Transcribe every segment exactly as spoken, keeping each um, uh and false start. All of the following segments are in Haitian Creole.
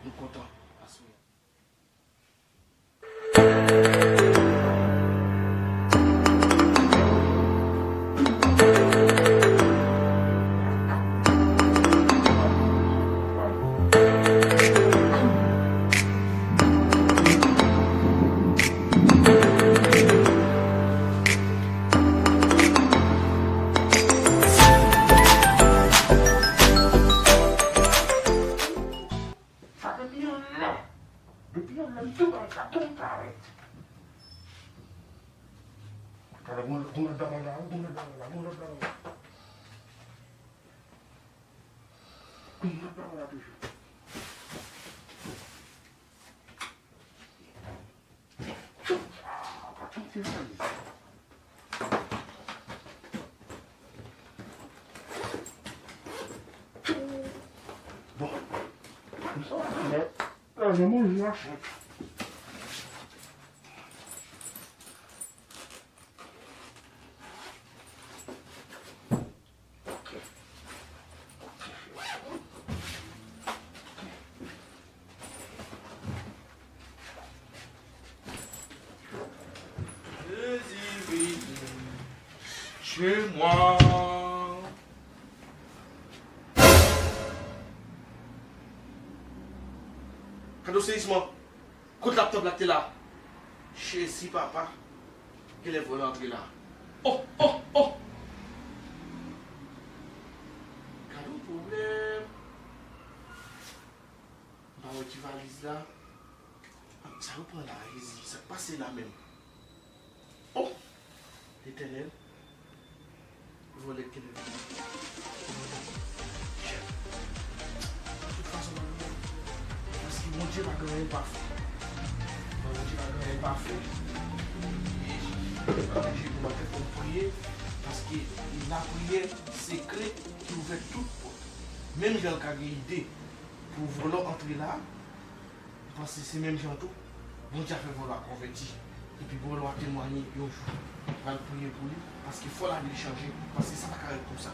Nou kontan aswè a. Sa depi yon lè, depi yon lè, m tou bay sa, tou m parèt. Talè, gon, gon lòt bagay la, gon lòt bagay la, gon lòt bagay la. Gon lòt bagay la toujou. Bon. Sa va mèt. Lè manje a fèt. Jésus venu chez moi. Gade w seyisman. Kot laptòp la k te la? Jezi papa. Genlè vòlè antre la. Oh, oh, oh! Gade yon pwoblèm. M pa wè ki valiz la. Sa yo pran la, Jezi? Sa k pase la menm? Oh! Letènèl. Vòlè k te leve. Tout fason, m ap viv. Paske Bondye pa gen anyen l pa fè. Bondye pa gen anyen l pa fè. E m ap oblije pou mwen fè pou m priye. Paske lapriyè se kle ki ouvè tout pòt. Menm jan l ka gen ide pou vòlò antre la, m panse se menm jan tou, Bondye a fè vòlò a konvèti. Epi vòlò a temwaye yon jou. M pral priye pou li, paske fò lavi l chanje, paske sa pa ka ret konsa.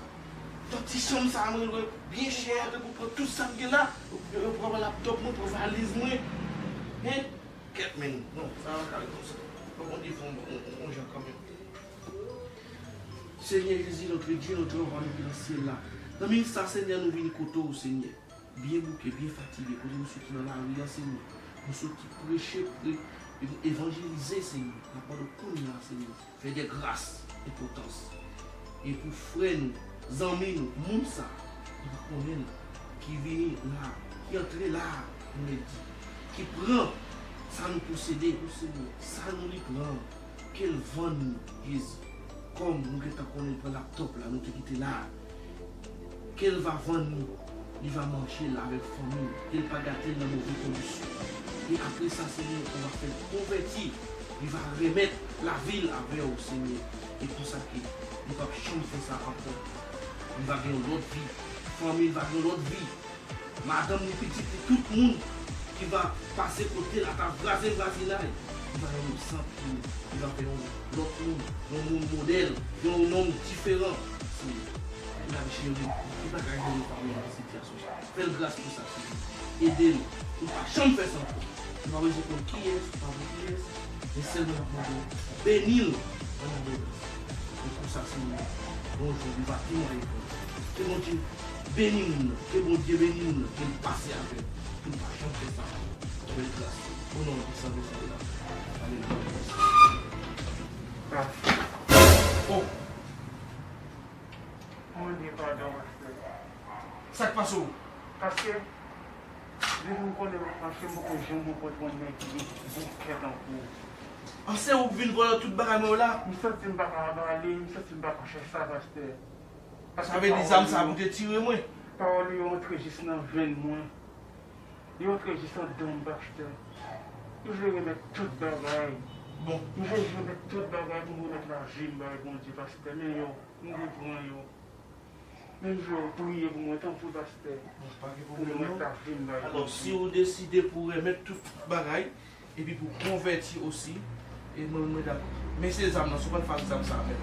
Tanti chanm sa a, mwen lwe byen chè, epi pou pran tout sa m gen la, yo, yo pran laptòp mwen, pran valiz mwen. Hein? Kèt, men, non, sa pa ka ret konsa. Fò Bondye fè yon, yon, yon, yon jan kanmenm. Seigneur Jésus, notre Dieu, notre roi, nou vin nan syèl la. Nan minit sa, Senyè, nou vini kote w, Senyè. Byen bouke, byen fatige, kote nou soti nan lari a, Senyè. Nou soti preche, pre, evanjelize, Senyè. N ap mande w kounye a, Senyè, fè de gras enpòtans. E pou frè nou, zanmi nou, moun sa, nou pa konnen l, ki vini la, ki antre la, nou mèt di, ki pran sa nou posede, Senyè, sa nou li pran. Ke l vann nou, Jezi. Kòm nou gentan konnen l pran laptòp la, nou te kite la a. Ke l va vann nou, li va manje l avèk fanmi l. Ke l pa gate l nan move kondisyon. E apre sa, Senyè, ou va fè l konvèti. Li va remèt lavi l avè w, Senyè. E konsa ke li p ap janm fè sa ankò. Li va gen yon lòt vi. Fanmi l va gen yon lòt vi. Madanm li, pitit li, tout moun ki va pase kote l ata vwazen vwazinay, li va yon egzanp pou yo. Li va fè yon lòt moun, yon moun modèl, yon nonm diferan. Senyè, li va jere tout bagay yo, li pa menm nan sitiyasyon sa. Fè l gras pou sa, Senyè. Ede l pou l pa janm fè sa ankò. Ou pa bezwen konn kiyès, ou pa pou kiyès, men sèlman n ap mande w beni l nan abondans. E konsa, Senyè, yon jou li va temwaye pou ou. Ke Bondye beni moun nan, ke Bondye beni moun nan, ke l pase avè l, pou l pa janm fè sa ankò. Bèl gras, o non de San Vèsan de la. Alelouya. Oh! Mande padon, pastè. Sa k pase w? Paske, depi m konnen w, paske m poko janm rankontre yon nèg ki gen bon kè tankou w. An, se ou k vin vòlò tout bagay mwen yo la? M santi m pa ka avale, m santi m pa ka fè sa, pastè. Sa vle di zam sa pou te tire mwen? Pawòl yo antre jis nan venn mwen. Yo antre jis anndan m, pastè. M vle remèt tout bagay. Bon. M vle remèt tout bagay pou m remèt lavi m bay Bondye, pastè. Men yo, m repran yo. Men m vle w priye pou mwen, tanpri, pastè. Bon, pa gen pwoblèm, non. Pou m remèt lavi m bay Bondye. Alò, si ou deside pou remèt tout bagay, epi pou konvèti osi, e mwen, mwen dakò. Men se zam nan, si w konn fas zam sa menm.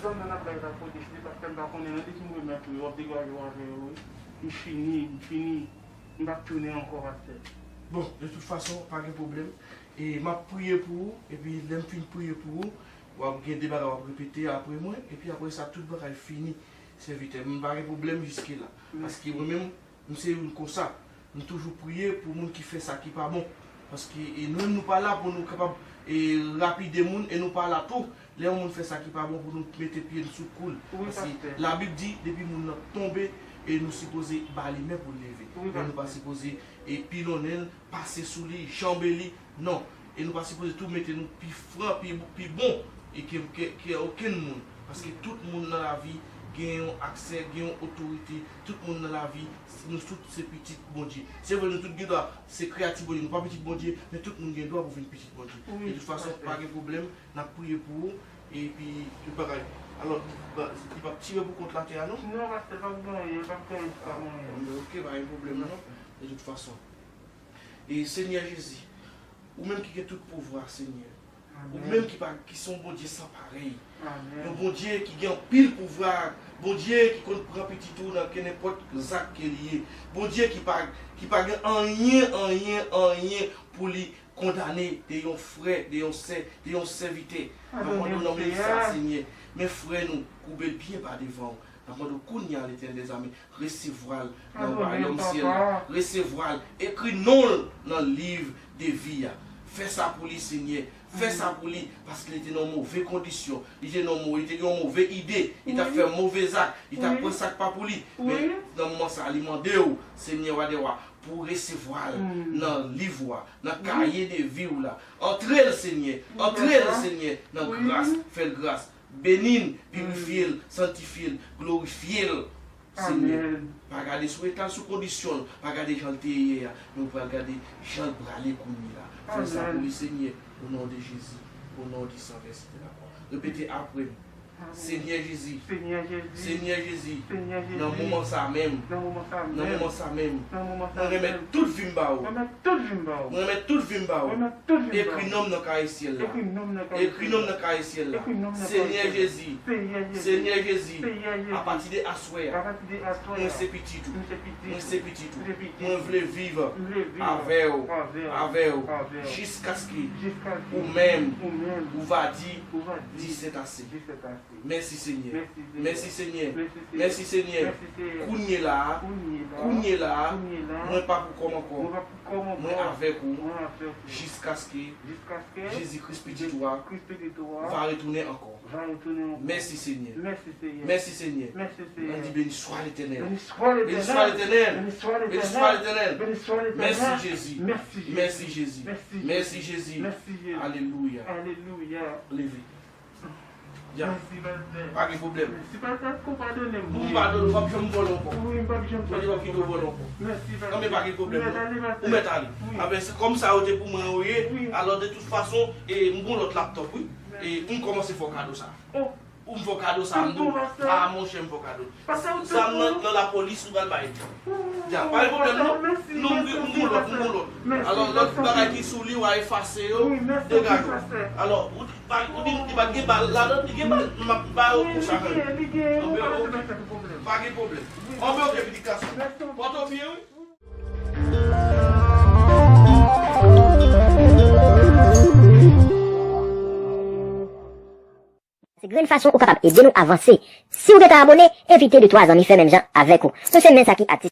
Zam nan n ap bay lapolis, li pa fè m pa konnen, non, depi m remèt ou yo, w ap degaje w avè yo, wi. M fini, m fini. M p ap tounen ankò, pastè. Bon, de tout fason, pa gen pwoblèm. E m ap priye pou ou, epi lè m fin priye pou ou, w ap gen de bagay w ap repete apre mwen, epi apre sa, tout bagay fini, sèvitè. M pa gen pwoblèm jiske la. Paske mwen menm, m se youn konsa. M toujou priye pou moun ki fè sa ki pa bon. Paske, e, nou menm nou pa la pou nou kapab, e, lapide moun, e nou pa la tou lè yon moun fè sa ki pa bon pou nou mete pye n sou kou l. Paske Labib di, depi moun nan tonbe, e nou sipoze ba li men pou l leve. Men nou pa sipoze, e, pilonnen l, pase sou li, janbe li. Non. E nou pa sipoze tou mete nou pi fran, pi, pi bon, e ke, ke, ke okenn moun. Paske tout moun nan lavi gen yon aksè, gen yon otorite. Tout moun nan lavi, nou tout se pitit Bondye. Se vre, nou tout gen dwa se kreyati Bondye, nou pa pitit Bondye, men tout moun gen dwa pou vin pitit Bondye. De tout fason, pa gen pwoblèm, n ap priye pou ou, epi tout bagay. Alò, li p ap tire pou kont latè a, non? Non, pastè, l p ap gen anyen, l p ap gen anyen, l p ap gen anyen. Bon, ok, pa gen pwoblèm, non. De tout fason. E Senyè Jezi, ou menm ki gen tout pouvwa, Senyè. Ou menm ki pa, ki se yon Bondye san parèy. Yon Bondye ki gen anpil pouvwa. Bondye ki konn pran pitit ou nan kenenpòt zak ke li ye. Bondye ki pa, ki pa gen anyen, anyen, anyen pou li kondane de yon frè, de yon sè, de yon sèvitè. Nan mande w nan minis sa, Senyè. Men frè nou, koube l byen ba devan w. N ap mande w kounye a, Letènèl dèzame, resevwa l nan wayòm syèl la. Resevwa l, ekri non l nan liv de vi a. Fè sa pou li, Senyè. Fè sa pou li, paske li te nan yon move kondisyon. Li te nan yon mo-, li te gen yon move ide. Li t ap fè move zak. Li t ap pran sa k pa pou li. Men nan moman sa a, li mande w, Senyè wa dè wa, pou w resevwa l nan liv ou a, nan kaye de vi w la. Antre l, Senyè. Antre l, Senyè, nan gras. Fè l gras. Beni l, pirifye l, sanktifye l, glorifye l, Senyè. Pa gade sou eta l, sou kondisyon l, pa gade jan l te ye yè a, men ou pral gade jan l prale kounye la. Fè sa pou li, Senyè, o non de Jezi, o non di san vèsite lakwa. Repete apre m. Senyè Jezi, Senyè Jezi, nan moman sa menm, nan moman sa menm, mwen remèt tout vi m ba ou. Mwen remèt tout vi m ba ou. Ekri non m nan kaye syèl la. Ekri non m nan kaye syèl la. Senyè Jezi. Senyè Jezi. Apati de aswè a, mwen se pitit ou. Mwen se pitit ou. Mwen vle viv avè w. Avè w. Jiskaske ou menm ou va di, di sètase. Mèsi, Senyè. Mèsi, Senyè. Mèsi, Senyè. Kounye la a, kounye la a, mwen pa pou kò m ankò. Mwen avèk ou jiskaske Jezi Kris, pitit ou a, va retounen ankò. Mèsi, Senyè. Mèsi, Senyè. Mèsi, Senyè. N a di, béni soit l'Éternel. Béni soit l'Éternel. Béni soit l'Éternel. Béni soit l'Éternel. Béni soit l'Éternel. Mèsi, Jezi. Mèsi, Jezi. Mèsi, Jezi. Mèsi, Jezi. Mèsi, Jezi. Alelouya. Alelouya. Leve. Ya. Mèsi, pastè. Pa gen pwoblèm. Mèsi, pastè, èske w padone m? Ou padone, w p ap janm vòlè ankò. Wi, m p ap janm vòlè ankò. Bondye p ap kite w vòlè ankò. Mèsi, pastè. Non, men pa gen pwoblèm, non. Ou mèt ale. Wi. Apre, se kòm sa yo te pou mwen, ou ye. Wi. Alò, de tout fason, e, m gon lòt laptòp, wi. E, m kòmanse fè w kado sa. Oh. Ou m fè w kado sa, m di w. Ah, monchè, m fè w kado. Sa m nan, nan lapolis, ou pral bay. Ya, pa gen pwoblèm, non. Non, m gon lòt, m gon lòt. Alò, lòt bagay ki sou li, w a efase yo, degaje w. Alò, ou di, pa, ou di, li pa t gen bal ladan, li gen bal, m ap ba yo pou sa menm. Anben, ok. Pa gen pwoblèm. Anben, ok, pitit gason. Pòte w byen, wi. Se grenn fason ou kapab ede nou avanse. Si w gentan abone, envite de twa zanmi fè menm jan avèk ou. Nou se men sa ki atis.